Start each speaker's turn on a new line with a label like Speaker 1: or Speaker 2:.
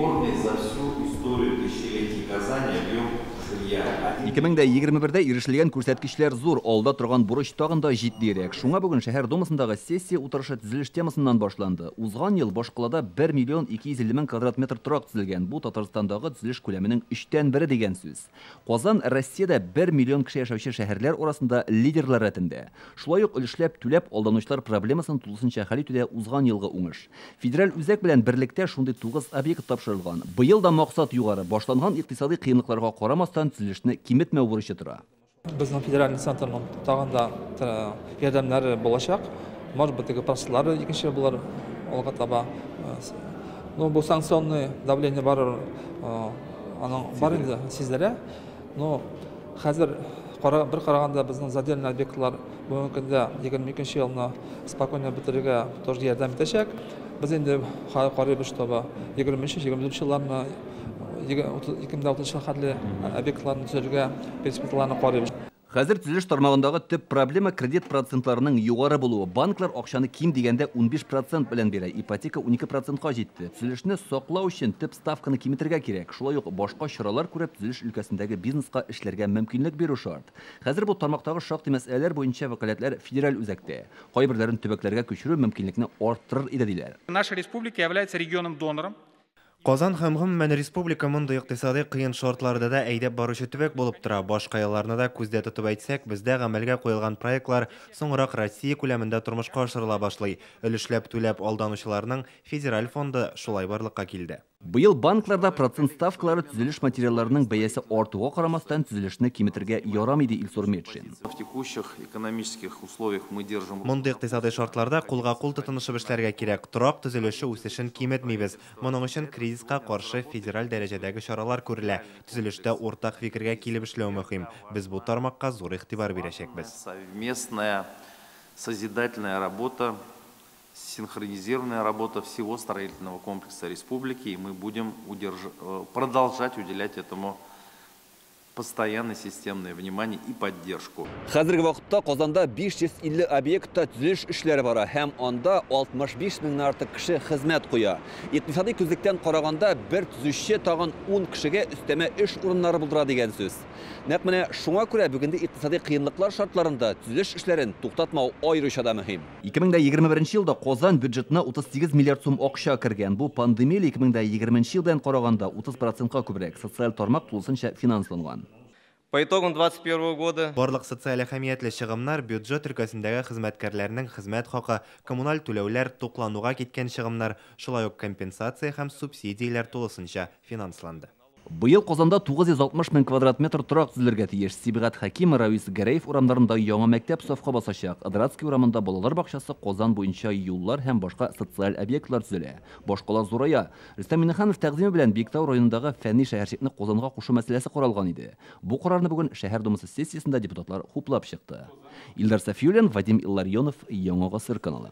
Speaker 1: Рекордный за всю историю тысячелетий Казани объем жилья.
Speaker 2: 2021-дә ирешелгән күрсәткечләр зур, алда торган бурыч тагын да җитдирәк. Шуңа бүген шәһәр думасындагы сессия утырышы төзелеш темасыннан башланды. Узган ел башкалада 1 миллион 250 мең квадрат метр торак төзелгән. Бу Татарстандагы төзелеш күләменең 1/3 дигән сүз. Казан Россиядә 1 миллион кеше яшәүче шәһәрләр арасында лидерлар рәтендә. Шулай ук өлешләп түләп алданучылар проблемасын тулысынча хәл итүдә узган елгы уңыш. Федераль үзәк белән берлектә шундый 9 объект тапшырылган. Быел да максат югары. Башланган икътисади кыенлыкларга карамастан төзелешне киметмәү бурычы тора.
Speaker 3: Безнең федераль центрның тагын да ярдәмнәре булачак. Может быть, теге процесслары икенче булыр алга таба. Но бу санкционный давление бар, аның бар инде сизелә. Но хәзер бер караганда безнең задельный объектлар бүгенге көндә 22 елны спокойно бетерергә тоже ярдәм итәчәк. Без инде карыйбыз, чтобы 23-24 елларны, 2030 елга хәтле объектларны төзергә перспективаларны карыйбыз.
Speaker 2: Хәзер төзелеш тармагындагы төп проблема кредит процентларының югары булуы. Банклар акчаны ким дигәндә 15% белән бирә, ипотека 12%-ка җитте. Төзелешне саклау өчен төп ставканы киметергә кирәк. Шулай ук башка чаралар күреп төзелеш өлкәсендәге бизнеска эшләргә мөмкинлек бирү шарт. Хәзер бу тармактагы шактый мәсьәләләр буенча вәкаләтләр федераль үзәктә. Кайберләрен төбәкләргә күчерү мөмкинлекне арттырыр иде диләр.
Speaker 4: Наша республика является регионом-донором.
Speaker 5: Казан һәм гомумән республика мондый икътисади кыен шартларда да әйдәп баручы төбәк булып тора. Башка елларны да күздә тотып әйтсәк, бездә гамәлгә куелган проектлар соңрак Россия күләмендә тормышка ашырыла башлый. Өлешләп түләп алданучыларның федераль фонды шулай барлыкка килде.
Speaker 2: Быел банкларда процент ставкалары төзелеш материалларының бәясе артуга карамастан төзелешне киметергә ярамый, ди Илсур Метшин.
Speaker 1: В текущих экономических условиях мы держим.
Speaker 5: Мондый икътисади шартларда кулга кул тотынышып эшләргә кирәк. Торак төзелеше үсешен киметмибез. Моның өчен кризиска каршы федераль дәрәҗәдәге чаралар күрелә. Төзелештә уртак фикергә килеп эшләү мөһим. Без бу тармакка зур игътибар бирәчәкбез.
Speaker 1: Совместная созидательная работа, синхронизированная работа всего строительного комплекса республики, и мы будем продолжать уделять этому постоянное системное внимание и поддержку.
Speaker 2: Хәзерге вакытта Казанда 550 объектта төзелеш эшләре бара һәм анда 65 меңнән артык кеше хезмәт куя. Икътисади күзлектән караганда бер төзүче тагын 10 кешегә өстәмә эш урыннары булдыра дигән сүз. Нәкъ менә шуңа күрә бүгенге икътисади кыенлыклар шартларында төзелеш эшләрен туктатмау аеруча да мөһим. 2021 елда Казан бюджетына 38 миллиард сум акча кергән. Бу пандемия 2020 елдан караганда 30%-ка күбрәк. Социаль тармак тулысынча финансланган.
Speaker 6: По итогам 2021 года
Speaker 5: барлык социаль әһәмиятле чыгымнар бюджет өлкәсендәге хезмәткәрләрнең хезмәт хакы, коммуналь түләүләр, туклануга киткән чыгымнар, шулай ук компенсация һәм субсидияләр тулысынча финансланды.
Speaker 2: Быел Казанда 960 мең квадрат метр торак төзелергә тиеш. Сибгат Хәким, Равис Гәрәев урамнарында яңа мәктәп сафка басачак. Адратский урамында балалар бакчасы, Казан буенча юллар һәм башка социаль объектлар төзелә. Башкала зурая. Рөстәм Миңнеханов тәкъдиме белән Биектау районындагы фәнни шәһәрчекне Казанга кушу мәсьәләсе каралган иде. Бу карарны бүген шәһәр думасы сессиясендә депутатлар хуплап чыкты. Илдар Сафиуллин, Вадим Илларионов, Яңа Гасыр каналы.